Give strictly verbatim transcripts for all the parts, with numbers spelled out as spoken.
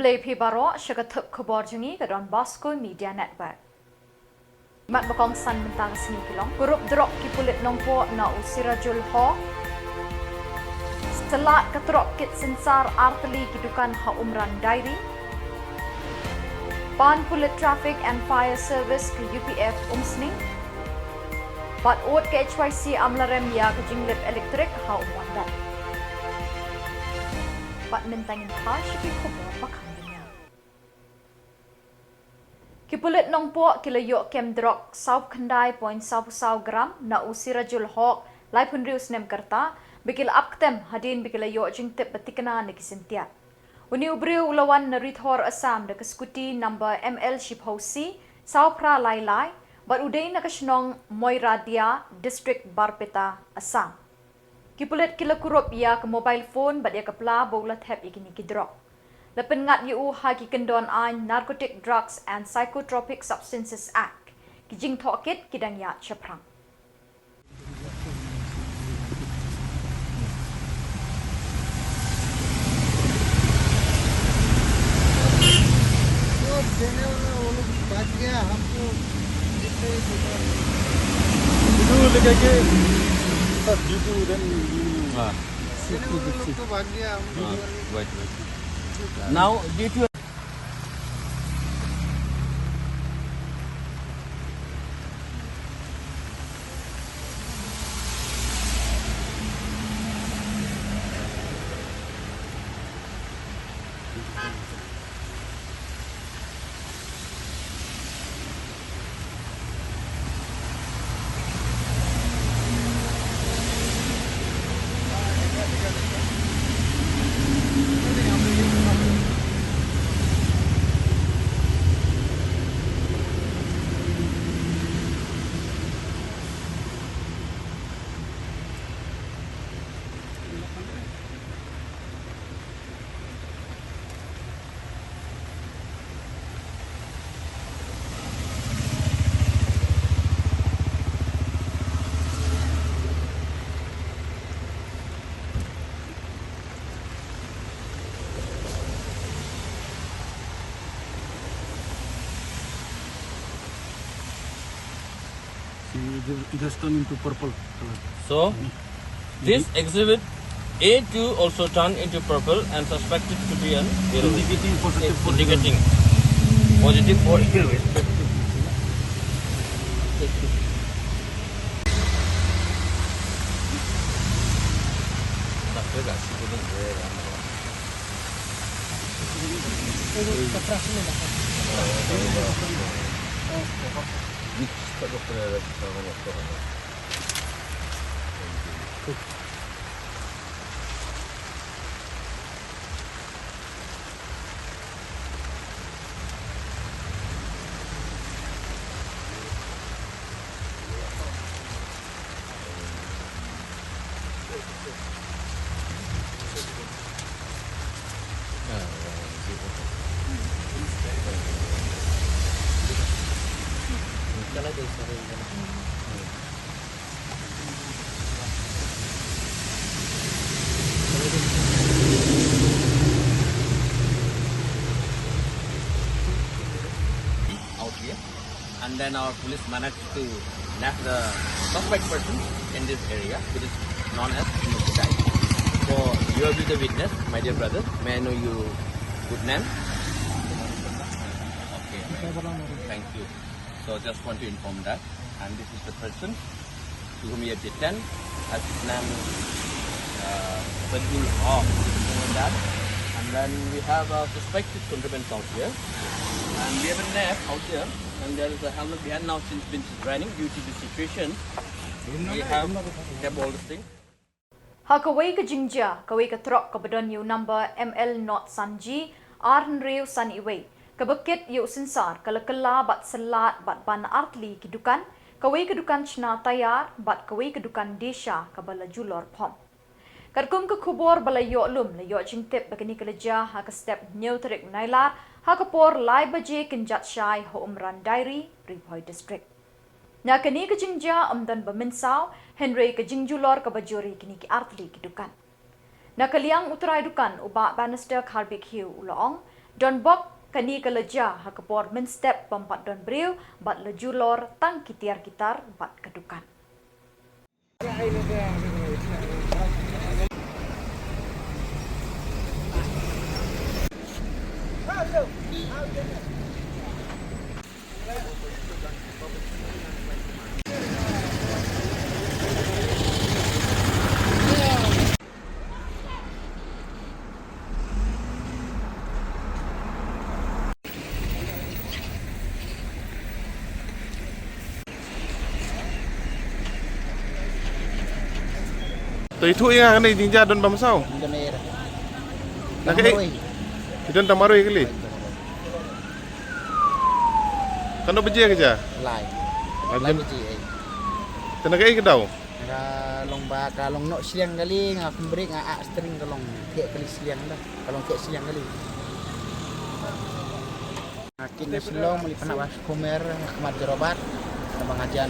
Khublei phi baroh sha ka thup khubor jong ngi ka Don Bosco Media Network. Mat ba kongsan mynta ka sngi ki long: kurup drok ki pulit Nongpoh na u Sirajul Hok. Syllat ka trok kit synsar artylli ki dukan ha Umran Dairy. Pan pulit Traffic and Fire Service ka U P F Umsning. Bad ud ka H Y C Amlarem ïa ka jinglip elektrik ha Umwandar. Bad mynta ngin phai sha ki khubor ba kham bniah. Ki pulit Nongpoh ki la ïoh kem drok saw khyndai point saw saw gram na u Sirajul Hok, laiphew hynriew snem ka rta, ba ki la ap ktem hadien ba ki la ïoh jingtip ba thikna na ki syntiat. Une u briew u la wan na Rithor, Assam da ka skuti number M L shiphew C saw phra lai lai, bad u dei na ka shnong Moiradia, district Barpeta, Assam. Ki pulit ki la kurup ïa ka mobile phone bad ïa ka pla ba u la thep ïa kine ki drok. La pynngat ïa u ha ki kyndon aiñ Narcotic Drugs and Psychotropic Substances Act. Ki jingthoh kit ki dang ïaid shaphrang. वो देने वाला वो लोग भाग गया, हमको जितने भी दुकान। Due to, like, के, sir, due to then, हाँ। देने वाला लोग तो भाग गया, हम हाँ, लोग wait, wait। Now, due to See, it has, it has turned into purple color. So, this exhibit A two also turned into purple and suspected to be an heroin. Indicating positive for indicating positive for heroin. Out here. And then our police managed to nab the suspect person in this area, which is known as Mukutai. So you will be the witness, my dear brother. May I know your good name? Okay, thank you. So just want to inform that. And this is the person to whom we have detained as his name, uh, Badul Haq, something like that. And then we have a suspected contraband out here. And we have a nab out here. And there is a helmet behind now since been running due to the situation. We have kept all the things. Ha kawei ka jingjia, kawei ka trok kaba don ïa u number M L nought san G ar hynriew san iwei, kaba kit ïa u synsar, ka la kylla bad syllat bad ban artylli ki dukan, kawei ka dukan shna tayar bad kawei ka dukan dih sha kaba la julor phom. Katkum ka khubor ba la ïoh lum, la ïoh jingtip ba kane ka la jia ha ka step hynñiew tarik Nailar, ha ka por lai baje kynjat shai ha Umran Dairy, Ri Bhoi District. Na kane ka jingjia ym don ba mynsaw, hynrei ka jingjulor kaba jur ïa kine ki artylli ki dukan. Na ka liang u trai dukan, u Bah Bannister Kharbhit Hugh, u la ong, Don bok kane ka la jia ha ka por mynstep bym pat don briew bad la julor tang ki tiar ki tar bad ka dukan. To ithuh ïa nga kane jingjia don bam saw. Don air. Na ka Tang ei? Marwei. Ki don tang marwei kali. Katno baje ka jia? Lai. Lai Lai baje. Baje ei. Te na ka ei ka daw? Ka long ba ka long noh shiliang kali, nga pynbreak, nga ah steering, ka long keh kali shiliang da. Ka long keh shiliang kali. Nga kit na Shillong, muli pynah ba Shikomer, ha khmat Jorabat, na ba nga jan.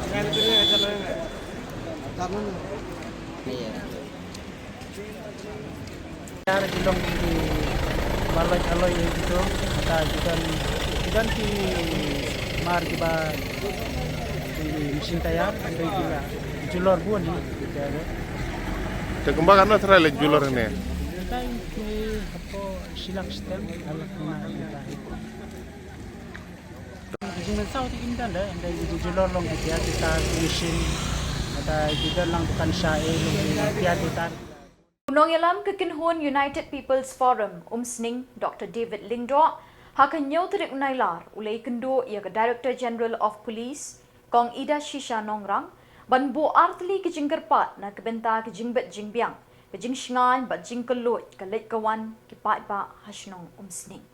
Iya. Yar ki long ki ba loi aloi kito, kata ki don, ki don ki mar ki ba, ki machine tayar, hynrei ki la julor bun hi, ki tayar. Te kumba katno trai la julor ne? Tang ki hapoh shi lak stem, alak na kita. Ki jingmynsaw te kim don de, hynrei ki julor long ki tiar ki tar, ki machine, kata ki don lang dukan sha e long ki tiar ki tar. U nongïalam ka kynhun United People's Forum Umsning, Doctor David Lyngdoh, ha ka hynñiew tarik u Nailar u la ïakynduh ïa ka Director General of Police, Kong Idashisha Nongrang, ban buh artylli ki jingkyrpad na ka bynta ka jingbit jingbiang, ka jingshngaiñ bad jingkylluid ka leit ka wan ki paidbah ha shnong Umsning.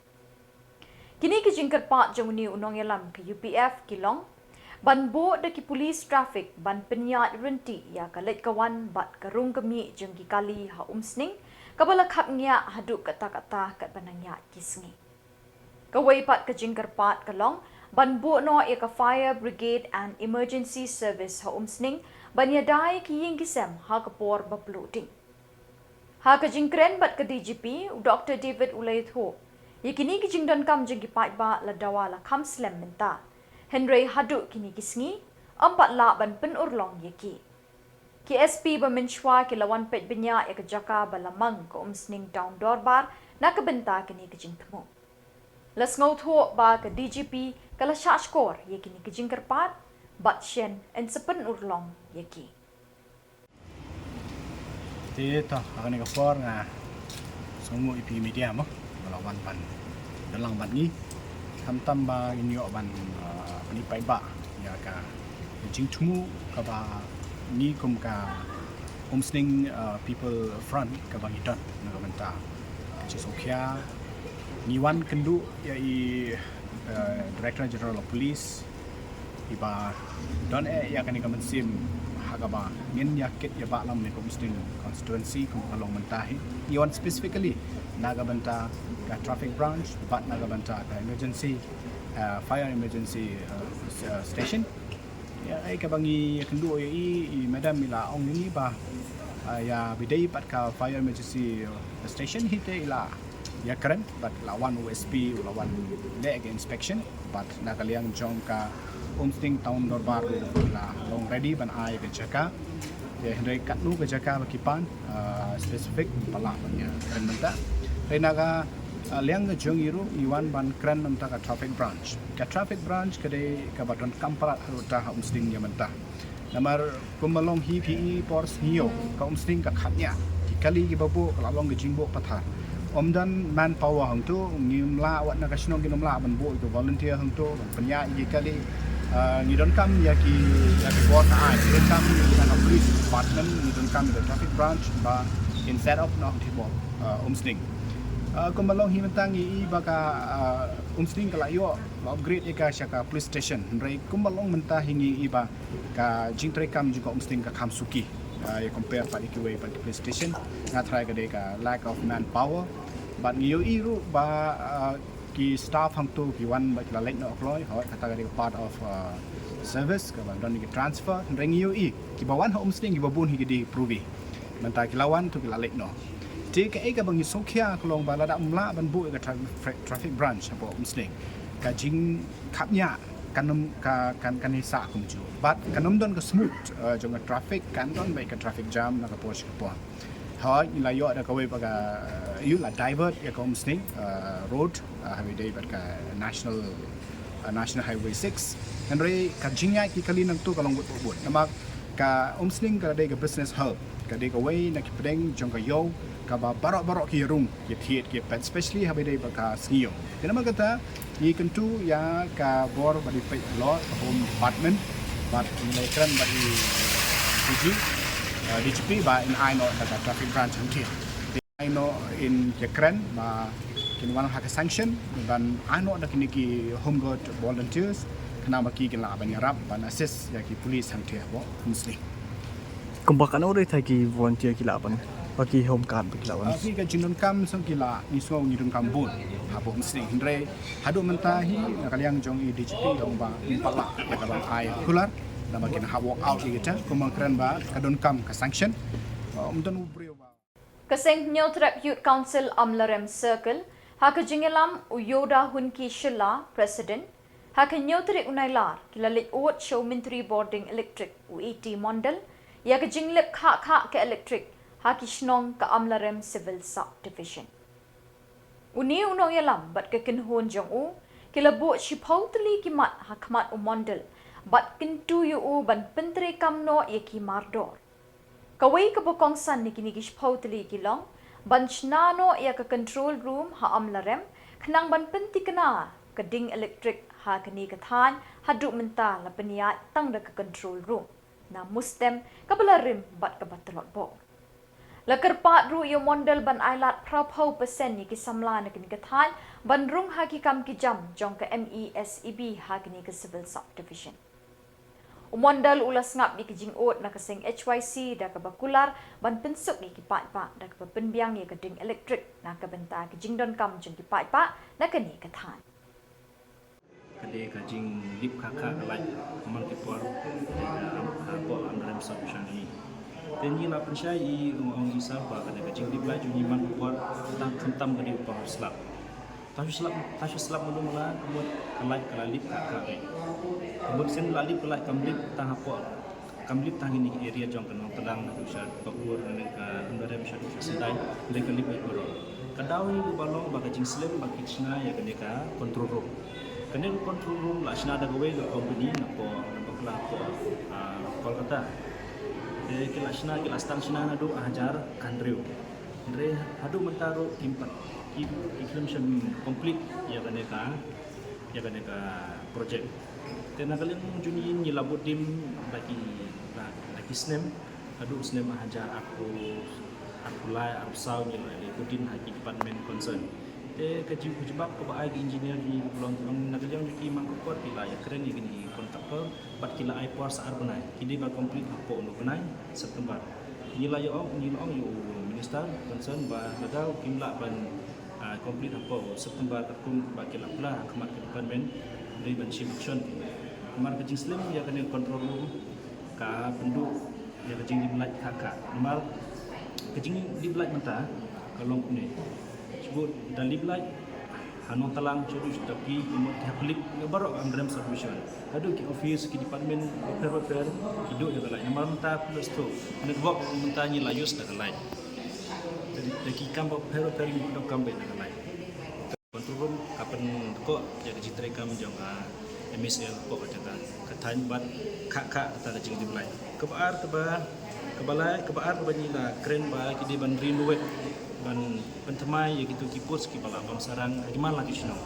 Kine ki jingkyrpad jong une u nongïalam ka U P F ki long ban buh da ki police traffic ban pynïaid ryntih ïa ka leit ka wan bad ka rung ka mih jong ki kali ha Umsning, kaba la khapngiah haduh katta katta katba nang ïaid ki sngi. Kawei pat ka jingkyrpad ka long ban buh noh ïa ka Fire Brigade and Emergency Service ha Umsning ban ïada ïa ki ïing ki sem ha ka por ba pluh ding. Ha ka jingkren bad ka D G P, u Doctor David u la ïathuh ïa kine ki jingdonkam jong ki paidbah la dawa la kham slem mynta, hynrei haduh kine ki sngi ym pat lah ban pynurlong ïa ki. Ki S P ba mynshuwa ki la wan peit bniah ïa ka jaka ba la mang ka Umsning Town Dorbar na ka bynta kine ki jingthmu. La sngewthuh ba ka D G P ka la shah shkor ïa kine ki jingkyrpad, bad shen yn sa pynurlong ïa ki. Te to, ha kane ka por nga sngewnguh ïa phi media mo, ba la wan ban don lang bad ngi. Khamtam ba ngin ïoh ban, ah, pyni paidbah ïa ka jingthmu kaba ngi kum ka Umsning, ah, People Front kaba ngi don na ka bynta ka jingsngewkhia. Ngi wan kynduh ïa i, ah, Director General of Police, iba don eh ïa kane ka mynsiem ha kaba ngin ïa kit ïa ba lam ne ka Umsning constituency kum ka long mynta hi. Ngi wan specifically na ka bynta ka traffic branch bad na ka bynta ka emergency, uh, fire emergency, uh, s-, uh, station. Ïa, eh, kaba ngi ïa kynduh ïa i, i madam i la ong ïa ngi ba, uh, ïa bidei bad ka fire emergency, uh, station hi te i la ïa kren bad la wan u S P u la wan leh ka inspection. Bad na ka liang jong ka Umsning Town Dorbar ruh la long ready ban ai ka jaka. Te hynrei katno ka jaka ba ki pan, ah, specific ba lah ban ïa kren mynta. Hynrei na ka, ah, liang ka jong i ruh ngi wan ban kren mynta ka traffic branch. Ka traffic branch ka dei kaba donkam palat ha ruh ta ha Umsning ïa mynta. Namar kumba long hi phi i por sngi ïoh ka Umsning ka khapngiah. Ki kali kiba buh ka la long ka jingbuh pathar. Ym don manpower hangto, ngim lah, wat na ka shnong ngim lah ban buh ïa ka volunteer hangto ban pynïaid ïa ki kali. Ah, ngi donkam ïa ki, ïa ki bor ka aiñ, ngi donkam ïa ka police department, ngi donkam ïa ka traffic branch ba kin set up noh ki bor, ah, Umsning. Ah, kumba long hi mynta ngi i ba ka, ah, Umsning ka la ïoh, la upgrade ïa ka sha ka police station. Hynrei kumba long mynta hi ngi i ba ka jingtreikam jong ka Umsning ka kham suki. Ah, ïa compare pat ïa kiwei pat ki police station. Nga tharai ka dei ka lack of manpower. Bad ngi ïohi ruh ba, ah, ki staff hangto ki wan ba ki la leit noh kloi, hooid kata ka dei ka part of, ah, service kaba don ki transfer. Hynrei ngi ïohi kiba wan ha Umsning kiba bun hi ki dei approvee. Mynta ki la wan to ki la leit noh. Te kaei kaba ngi sngewkhia ka long ba lada ym lah ban buh ïa ka tra-, tra-, traffic branch hapoh Umsning, ka jingkhapngiah kan ym, ka, kan, kan ïasah kumjuh. Bad kan ym don ka smooth, eh, jong ka traffic, kan don beit ka traffic jam na ka por sha ka por. Hooid, ngi la ïoh da kawei pat ka, eh, ïoh la divert ïa ka Umsning, eh, road, eh, ha kaba ïadei bad ka national, eh, National Highway six. Hynrei ka jingïaid ki kali nangta ka long bud bud. Namar ka Umsning ka dei ka business hub, ka dei kawei na ki pdeng jong ka ïew kaba baroh baroh ki ïarung, ki thied, ki peit, especially ha kaba ïadei bad ka sngi ïew. Te namar kata ngi kyntu ïa ka bor ba dei peit halor ka Home Department, bad ngi la ïakren bad i D G, eh, D G P ba in ai noh da ka traffic branch hangtei. Te ai noh, in ïakren ba kin wan ha ka sanction ban ai noh da kine ki Home Guard volunteers, khnang ba ki kin lah ban ïarap ban assist ïa ki police hangtei hapoh Umsning. Kumba katno de thai ki volunteer ki lah ban, ba ki Home Guard ba ki lah ban? Ah, ki ka jingdonkam song ki lah, ngi sngew ngi donkam bun hapoh Umsning. Hynrei haduh mynta hi na ka liang jong i D G P ong ba ngim pat lah ïa ka ban ai kular, namar kin hap walk out ïa kita, kumba kren ba ka donkam ka sanction. Ah, ym don u briew ba Ka seng Hynñiewtrep Youth Council Amlarem Circle, ha ka jingïalam u Yoda Hunki Shylla, President, ha ka hynñiew tarik u Nailar, ki la leit ud sha u Myntri Bording Electric, u A T Mondal, ïa ka jinglip khah khah ka electric ha ki shnong ka Amlarem Civil Sub Division. Une u nongïalam bad ka kynhun jong u ki la buh shiphew tylli ki mat ha khmat u Mondal bad kyntu ïa u ban pyntreikam noh ïa ki mardor. Kawei kaba kongsan na kine ki shiphew tylli ki long ban shna noh ïa ka control room ha Amlarem, khnang ban pynthikna ka ding electric ha kane ka thaiñ. Haduh mynta la pynïaid tang da ka control room na Mustem, kaba la rim bad kaba tlot bor. La kyrpad ruh ïa u Mondal ban ai lad phra phew percent ïa ki samla na kane ka thaiñ ban rung ha ki kam ki jam jong ka M E S E B ha kane ka Civil Sub Division. U Mondal u la sngap ïa ka jingud na ka seng H Y C da kaba kular ban pynsuk ïa ki paidbah da kaba pynbiang ïa ka ding electric na ka bynta ka jingdonkam jong ki paidbah na kane ka thaiñ. Ka dei ka jinglip khah khah ka light man ki por, eh, ha, hapoh Amlarem Sub Division hi. Te ngi la pynshai ïa u Ong Isar ba ka dei ka jinglip light jong ngi man ki por, tang khamtam ka dei u por slap. Tang shu slap, tang shu slap mano mano ka mut ka light ka la lip khah khah. Ka mut sien la lip ka light, kam lip tang hapoh, kam lip tang ha kine ki area jong ka Nongtdang, shaduh sha Pakur, ne ka Amlarem, shaduh sha Sindai, lei ka lip beit baroh. Ka daw hi kaba long ba ka jingslem ba ki shna ïa kane ka control room. Kane ka control room la shna da kawei ka company na pdeng, na bakla pdeng, ah, Kolkata. Te ki la shna, ki la start shna naduh ar hajar khathynriew. Hynrei haduh mynta ruh kim pat, ki, ki khlem shym complete ïa kane ka, ïa kane ka project. Te na ka liang jong ngi, ngi la bud dim da ki, da, da ki snem, haduh snem ar hajar arphew, arphew lai, arphew saw ngi la bud dim ha ki department concern. Te ka jing, ka jubab kaba ai ki engineer jong ngi ka long, na ka liang jong ki man ka por ki la ïakren ïa kine ki contractor, bad ki la ai por sa ar bnai. Ki dei ban complete hapoh une u bnai September. Ngi la ïa ong, ngi la ong ïa u minister concern ba lada kim lah ban, ah, complete hapoh September, katkum ba ki la pla ha khmat ka department, dei ban shim action. Namar ka jingslem ïa kane control room ka pynduh ïa ka jinglip light khah khah. Namar ka jinglip light mynta ka long kumne. Shu da lip light ha Nongtlang, shaduh sha Tapi, ki mut ki hap lip na baroh Amlarem Sub Division. Haduh ki office, ki department bapher bapher ki duh ïa ka light. Namar mynta pynlong stroke, network mynta ngi la use da ka light. Da, da ki kam bapher bapher ngi donkam beit da ka light. Control room ka pynkoh ïa ka jingtreikam jong ka M E S E L hapoh ka jaka, ka thaiñ bad khah khah kata ka jinglip light. Kaba ar kaba, kaba lai, kaba ar kaba ngi la kren ba ki dei ban renovate, ban pynthymmai ïa kito ki post kiba la bam sarang ha ki man la ki shnong.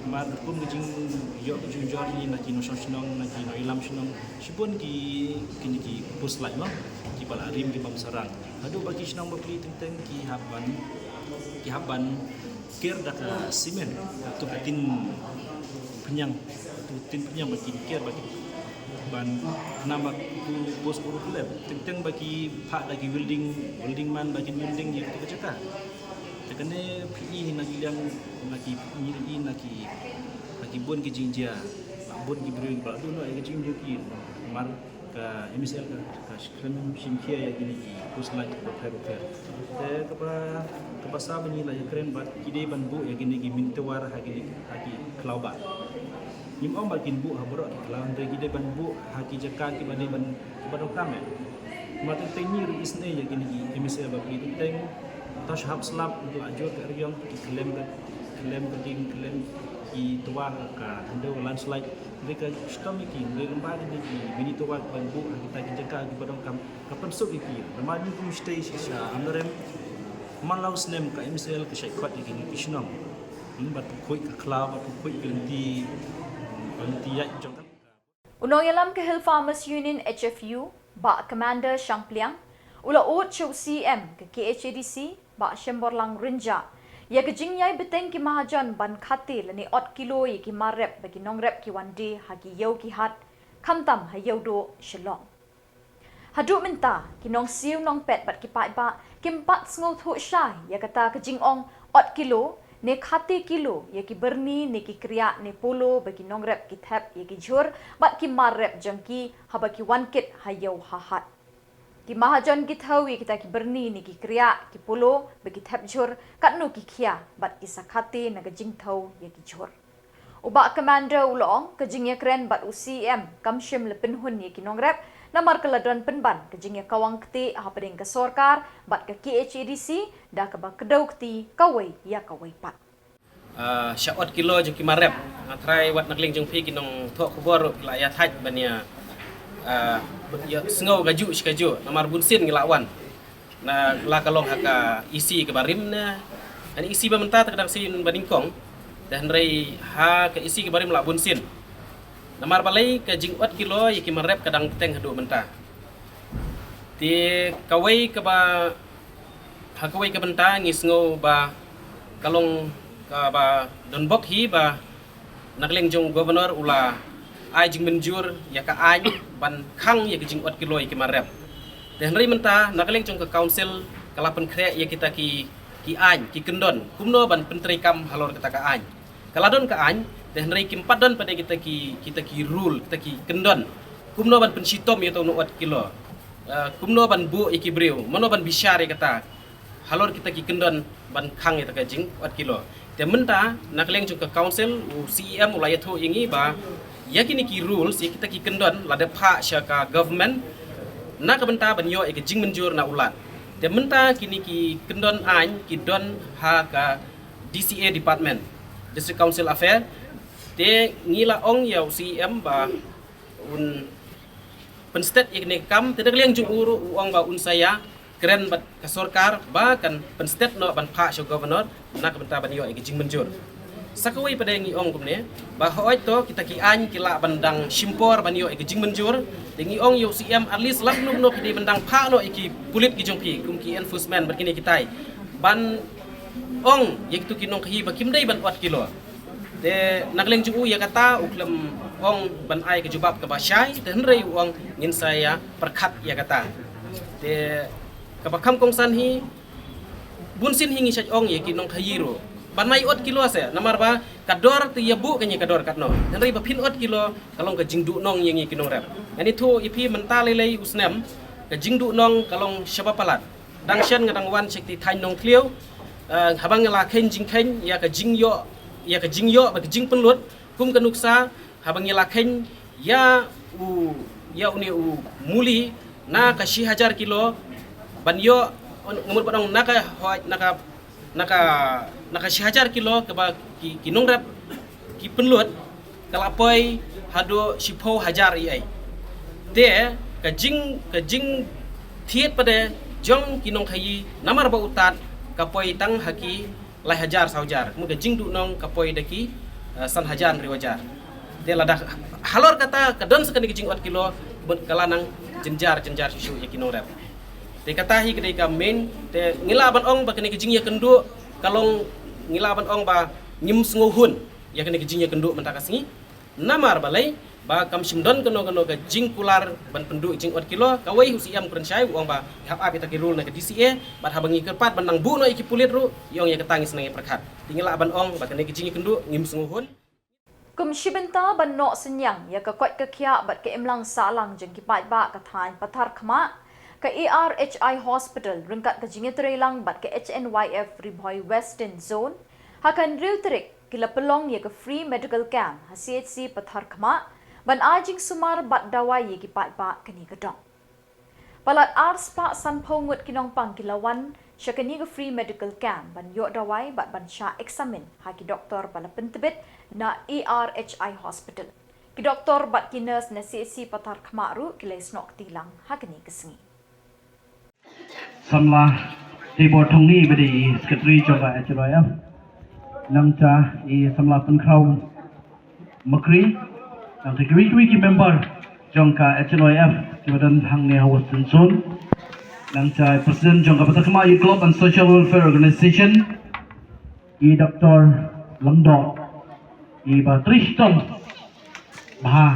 Namar katkum ka jingïoh ka jingjur ngi na ki nongshong shnong, na ki nongïalam shnong, shibun ki, kine ki post light mo, kiba la rim ki bam sarang. Haduh ba ki shnong bapli teng teng ki hap ban, ki hap ban ker da ka cement, to ka tin pynïang, to tin pynïang ba kin ker ba kin ban, namar to post uru klem. Teng teng ba ki phah da ki welding, welding man ba kin welding ïa to ka jaka. Te kane phi i na ki liang, na ki, ngi i na ki, na ki bun ki jingjia, na bun ki briew ba la duh noh ïa ka jingjia ki, namar Ka M S L ka, ka khlem shim khia ïa kine ki khuslai bapher bapher. Te kaba, kaba sa ba ngi la ïakren bad ki dei ban buh ïa kine ki mini tower ha kine, ha ki khlaw bah. Ngim ong ba kin buh ha baroh ki khlaw, hynrei ki dei ban buh ha ki jaka kiba dei ban, kiba donkam eh. Namar teng teng ngi ruh ngi isynei ïa kine ki M S L ba phi teng teng, tang shu hap slap, la jur ka eriong, ki khlem ka, khlem ka ding, khlem ki tower, ka khyndew landslide. Hynrei ka shitom ïa ki, hynrei lyngba kine ki mini tower ban buh ha kita ki jaka kiba donkam, ka pynsuk ïa ki. Namar ngi kum state shisha, ynda rem man la u snem ka M S L ka shait khot ïa kine ki shnong. Hmm, bad pynkhuid ka khlaw, bad pynkhuid ka lynti, ka lynti ïaid jong ka. U nongïalam ka Hill Farmers Union, H F U, Bah Commander Shangpliang, u la ud sha u C M ka K H A D C, Bah Shemborlang Rynjah, ïa ka jingïai bteng ki mahajon ban khate lane ot kilo ïa ki mar rep ba ki nongrep ki wan die ha ki ïew ki hat, khamtam ha Ïewduh Shillong. Haduh mynta, ki nongsiew nongpet bad ki paidbah kim pat sngewthuh shai ïa kata ka jingong ot kilo ne khate kilo ïa ki byrni ne ki kriah ne polo ba ki nongrep ki thep ïa ki jhur bad ki mar rep jong ki haba ki wan kit ha ïew ha hat. Ki mahajon ki thew ïa kita ki byrni ne ki kriah, ki polo ba ki thep jhur, katno ki khia bad ki sa khate na ka jingthew ïa ki jhur. U Bah Commander u la ong, ka jingïakren bad u C M kam shym la pynhun ïa ki nongrep, namar ka la don pynban ka jingïakawang kti hapdeng ka sorkar bad ka K H A D C da kaba kdew kti kawei ïa kawei pat. Ah, sha ot kilo jong ki mar rep. Nga tharai wat na ka liang jong phi ki nongthoh khubor ruh ki la ïa thait ban ïa, ah, ïa sngew kajuh shi kajuh, namar bunsien ngi la wan. Na la ka long ha ka E C kaba rim ne. Ani E C ba mynta te ka dang sien ba nyngkong. Te hynrei ha ka E C kaba rim la bunsien. Namar balei ka jing ot kilo ïa ki mar rep ka dang bteng haduh mynta. Te kawei kaba, ha kawei ka bynta ngi sngew ba ka long kaba don bok hi ba na ka liang jong u Governor u la ai jingmynjur ïa ka aiñ ban khang ïa ka jing ot kilo ïa ki mar rep. Te hynrei mynta na ka liang jong ka Council ka la pynkhreh ïa kita ki, ki aiñ, ki kyndon kumno ban pyntreikam halor kata ka aiñ. Ka la don ka aiñ, te hynrei kim pat don pat ïa kita ki, kita ki rule, kita ki kyndon kumno ban pynshitom ïa uto u nong ot kilo. Eh, kumno ban buh ïa ki briew, mano ban bishar ïa kata halor kita ki kyndon ban khang ïa kata ka jing ot kilo. Te mynta na ka liang jong ka Council u C E M u la ïathuh ïa ngi ba ïa kine ki rules, ïa kita ki kyndon la dep phah sha ka government na ka bynta ban ïoh ïa ka jingmynjur na u Lat. Te mynta kine ki kyndon aiñ ki don ha ka D C A department, District Council Affair. Te ngi la ong ïa u C E M ba un pynstet ïa kane ka kam, te na ka liang jong u ruh u ong ba un sa ïakren bad ka sorkar ba kan pynstet noh ban phah sha u Governor na ka bynta ban ïoh ïa ka jingmynjur. Sa kawei pat de ngi ong kumne ba hooid to kita ki aiñ ki lah ban dang shim por ban ïoh ïa ka jingmynjur, te ngi ong ïa u C E M at least lada kumno kumno phi dei ban dang phah noh ïa ki pulit ki jong phi kum ki enforcement bad kine kitai ban ong ïa kitu ki nongkhaïi ba kim dei ban ot kilo. Te na ka liang jong u ïa kata u khlem ong ban ai ka jubab kaba shai, te hynrei u ong ngin sa ïa pyrkhat ïa kata. Te kaba kham kongsan hi, bunsien hi ngi shait ong ïa ki nongkhaïi ruh ban ai ot kilo se, namar ba ka dor te ïa buh ka ngi ka dor katno. Hynrei ba phin ot kilo ka long ka jingduhnong ïa ngi ki nongrep. Ngan ïathuh ïa phi mynta lei lei u snem ka jingduhnong ka long shaba palat. Dang shen nga dang wan sha kti thaiñ Nongthliew, eh, haba nga la kheiñ jingkheiñ ïa ka jingïoh, ïa ka jingïoh bad ka jingpynlut kum ka nuksa, haba ngi la kheiñ ïa u, ïa une u muli na ka shi hajar kilo ban ïoh, nga mut ban ong na ka hoi, na ka, na ka, na ka shi hajar kilo kaba ki, ki nongrep ki pynlut ka la poi haduh shiphew hajar ei ei. Te ka jing, ka jingthied pat de jong ki nongkhaïi namar ba u Tad ka poi tang ha ki lai hajar saw hajar, kumba ka jingduhnong ka poi da ki, eh, san hajar hynriew hajar. Te lada halor kata ka don sa kane ka jing ot kilo, bad ka la nang jynjar jynjar shuh shuh ïa ki nongrep. Te kata hi ka dei ka main, te ngi lah ban ong ba kane ka jingïakynduh ka long, ngi lah ban ong ba ngim sngewhun ïa kane ka jingïakynduh mynta ka sngi. Namar balei ba kam shym don kano kano ka jingkular ban pynduh jing ot kilo. Kawei u C M u kren shai u ong ba ngi hap ap ïa kita ki rule na ka D C A, bad haba ngi kyrpad ban nang buh noh ïa ki pulit ruh, i ong ïa kata ngi sdang ïa pyrkhat. Te ngi lah ban ong ba kane ka jingïakynduh ngim sngewhun. Kum shi bynta ban noh synñiang ïa ka koit ka khiah bad ka imlang sahlang jong ki paidbah ka thaiñ Patharkhmah, ka A R H I Hospital ryngkat ka jingïatreilang bad ka H N Y F Ri Bhoi Western Zone, ha ka hynriew tarik ki la pynlong ïa ka free medical camp ha C H C Patharkhmah ban ai jingsumar bad dawai ïa ki paidbah kane ka dong. Palat ar spah sanphew ngut ki nongpang ki la wan sha kane ka free medical camp ban ïoh dawai bad ban shah eksamin ha ki doktor ba la pyntbit na A R H I Hospital. Ki doktor bad ki nurse na C H C Patharkhmah ruh ki la ïasnoh kti lang ha kane ka sngi. Samla Tibor Thongni ba dei i Secretary jong ka H N Y F. Nangta i Samla Pynkhraw Makri, nangta kiwei kiwei ki member jong ka H N Y F kiba don hangne ha Western Zone. Nangta i President jong ka Patharkhmah Youth Club and Social Welfare Organization, i Doctor Langdoh, i ba trei shitom bha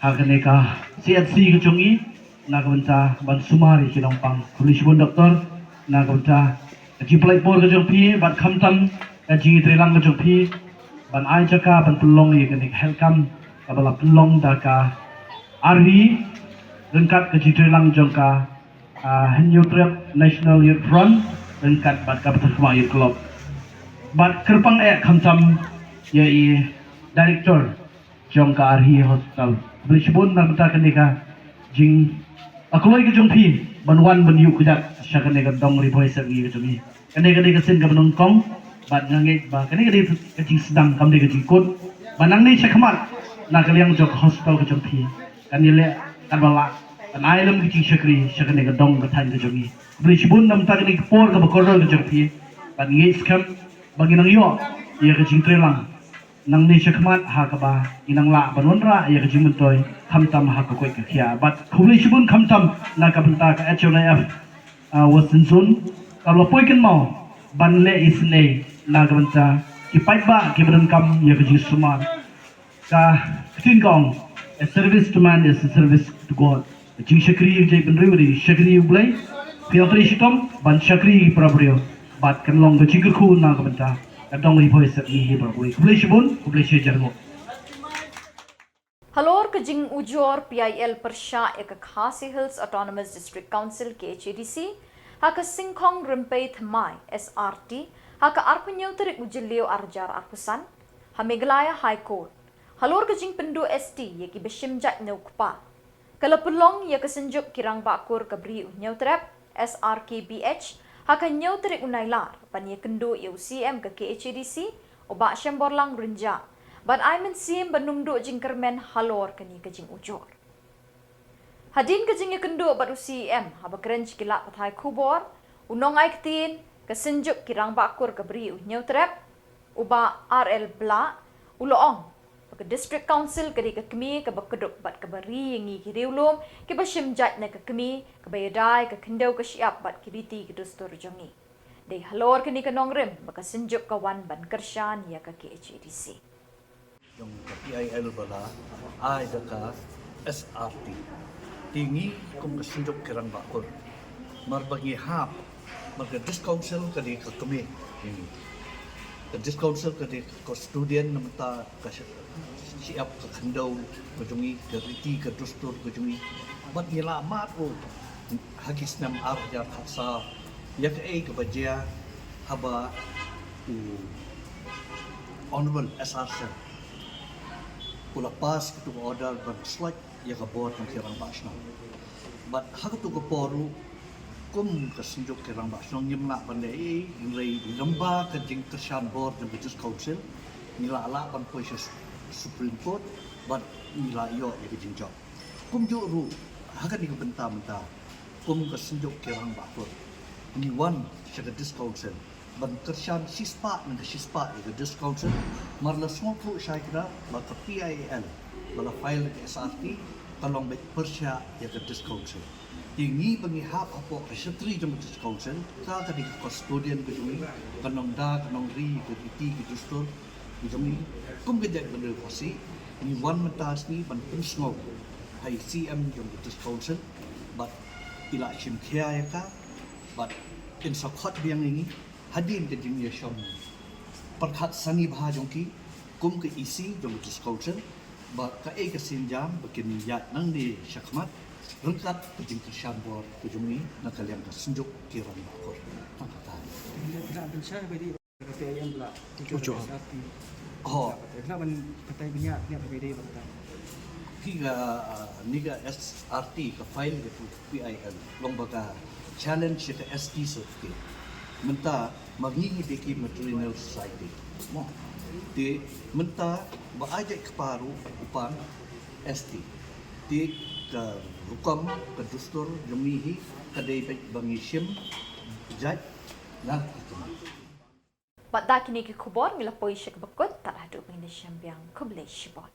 ha kane ka C H C ka jong i, na ka bynta ban sumar ïa ki nongpang. Khublei shibun doktor na ka bynta ka jingpynlait por ka jong phi bad khamtam ka jingïatreilang ka jong phi ban ai jaka ban pynlong ïa kane ka health camp kaba la pynlong da ka R H I ryngkat ka jingïatreilang jong ka, ah, Hynñiewtrep National Youth Front ryngkat bad ka Patharkhmah Youth Club. Bad kyrpang eh khamtam ïa i Director jong ka R H I Hospital. Khublei shibun na ka bynta kane ka jingïakloi ka jong phi ban wan ban ïuh kjat sha kane ka dong Ri Bhoi Sepngi ka jong i. Kane ka dei ka sien kaba nyngkong bad nga ngeit ba kane ka dei ka jingsdang, kam dei ka jingkut. Ba nangne shakhmat na ka liang jong ka hospital ka jong phi kan ïaleh, kan ba lah ban ai lem ka jingshakri sha kane ka dong ka thaiñ ka jong i. Khublei shibun na ka bynta kane ka por kaba kordor ka jong phi. Bad ngi ngeit skhem ba ngin nang ïoh ïa ka jingtreilang nangne shakhmat ha kaba ngin nang lah ban wanrah ïa ka jingmyntoi khamtam ha ka koit ka khiah. Bad khublei shibun khamtam na ka bynta ka H N Y F, ah, Western Zone kaba la poi kynmaw ban leh isynei na ka bynta ki paidbah kiba donkam ïa ka jingsumar. Ka ktien ka ong, "A service to man is a service to God." Jingshakri ïa ka jaitbynriew dei shakri ïa U Blei. Phi nang trei shitom ban shakri ïa ki para briew bad kan long ka jingkyrkhu na ka bynta ka dong Ri Bhoi Sepngi hi baroh kawei. Khublei shibun, khublei shihajar nguh. Halor ka jingujor P I L pyrshah ïa ka Khasi Hills Autonomous District Council, K H A D C, ha ka Syngkhong Rympei Thymmai, S R T, ha ka arphew hynñiew tarik u Jylliew ar hajar arphew san, ha Meghalaya High Court, halor ka jingpynduh S T ïa kiba shim jait na u kpa, ka la pynlong ïa ka Synjuk ki Rangbah Kur ka Bri u Hynñiewtrep, S R K B H, ha ka hynñiew tarik u Nailar ban ïakynduh ïa u C M ka K H A D C, u Bah Shemborlang Rynjah, ban ai mynsiem ban ym duh jingkyrmen halor kane ka jingujor. Hadien ka jingïakynduh bad u C M, haba kren sha ki lad pathai khubor, u nongai ktien ka Synjuk ki Rangbah Kur ka Bri u Hynñiewtrep, u Bah R L Blah, u la ong ba ka District Council ka dei ka kmie kaba kdup bad kaba ri ïa ngi ki riewlum kiba shim jait na ka kmie, kaba ïada ïa ka khyndew ka shyiap bad ki riti ki dustur jong ngi. Dei halor kane ka nongrim ba ka Synjuk ka wan ban kyrshan ïa ka K H A D C. Jong ka P I L ba la ai da ka S R T. Te ngi kum ka Synjuk ki Rangbah Kur, mar ba ngi hap, mar ka District Council ka dei ka kmie. Ka District Council ka dei ka custodian na ka bynta ka shi-, shyiap, ka khyndew ka jong ngi, ka riti ka dustur ka jong ngi. Bad ngi la mad ruh ha ki snem ar hajar khatsaw ïa kaei kaba jia haba u Honorable S R Shyam u la pass katu ka order ban slot ïa ka bor jong ki Rangbah Shnong. Bad ha katu ka por ruh, kum ka Synjuk ki Rangbah Shnong ngim lah ban leh ei ei, hynrei lyngba ka jingkyrshan bor jong ka District Council ngi la lah ban poi sha Supreme Court bad ngi la ïoh ïa ka jingjop. Kumjuh ruh, ha kane ka bynta mynta, kum ka Synjuk ki Rangbah Kur, ngi wan sha ka District Council ban kyrshan shispah na ka shispah ïa ka District Council, mar la sngewthuh shai kynta ba ka P I L ba la file da ka S R T ka long beit pyrshah ïa ka District Council. Te ngi ba ngi hap hapoh ka shatri jong ka District Council, ka ka dei ka custodian ka jong ngi, ka nongda ka nongri, ka riti ka dustur ka jong ngi, kum ka jaitbynriew Khasi, ngi wan mynta sngi ban pynsngew ha i C M jong ka District Council bad i la shim khia ïa ka bad in sa khot biang ïa ngi hadien ka jingïashong pyrkhat sani bha jong ki. kum ka E C jong ka District Council ba kaei ka sienjam ba kin ïaid nangne shakhmat ryngkat ka jingkyrshan bor ka jong ngi na ka liang ka Synjuk ki rangbah. Tang kata. Ïa ka ban shai ba dei ka P I L ba la. Ujo. Ho. Ka ban kata ban ïa ka ba dei ba kata. Ki ka, ah, ni ka S R T ka file ka tu P I L long ba ka challenge ka S T certificate. Mynta ma ngi ngi dei ki matrilineal society. Mo. Te mynta ba ai jait kpa ruh u pan S T. Te ka rukom ka dustur jong ngi hi ka dei ba ngi shim jait na ka kynmaw. Bad da kine ki khubor ngi la poi sha kaba kut, tad haduh ba ngin ïashem biang, khublei shibun.